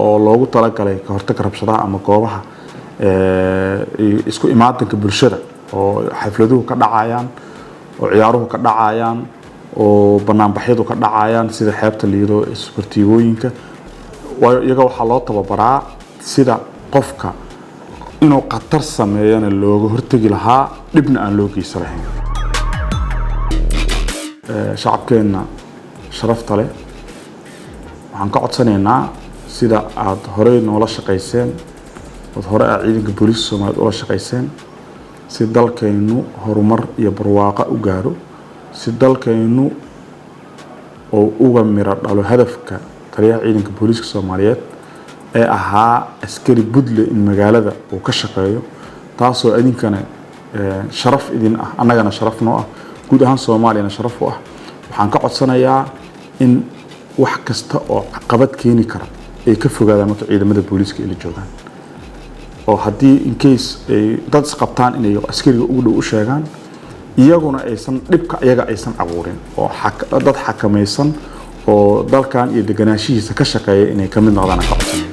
Oo loogu talagalay ka hortagga rabshadaha ama goobaha isku imaatinka bulshada oo xafladuhu ka dhacayaan, oo ciyaaruhu ka dhacayaan, oo banaanbaxyadu ka dhacayaan, sida xeebta Liido, isbartiibooyinka, waayo iyaga waxaa loo tababaraa sida qofka inuu khatar sameeyana looga hortegi lahaa, dhibna aan loo geysan lahayn. Shacabkeenna sharafta leh, waxaan ka codsanaynaa sida aada horey noola shaqayseen, ood hore aad ciidanka booliiska Soomaaliyeed ula shaqayseen, si dalkaynu horumar iyo barwaaqo u gaaro, si dalkaynu oo uga miro dhalo hadafka taliyaha ciidanka booliiska Soomaaliyeed ee ahaa askari budle in magaalada uu ka shaqeeyo, taasoo idinkana sharaf idin ah, annagana sharaf noo ah, guud ahaan Soomaaliyana sharaf u ah. Waxaan ka codsanayaa in wax kasta oo caqabad keeni kara ay ka fogaadaan marka ciidamada booliiska ay la joogaan, oo haddii in case ay dad isqabtaan inay askariga ugu dhow u sheegaan, iyaguna aysan dhibka iyaga aysan abuurin, oo dad xakamaysan oo dalkan iyo deganaanshihiisa ka shaqeeya inay ka mid noqdaan aan ka codsanaya.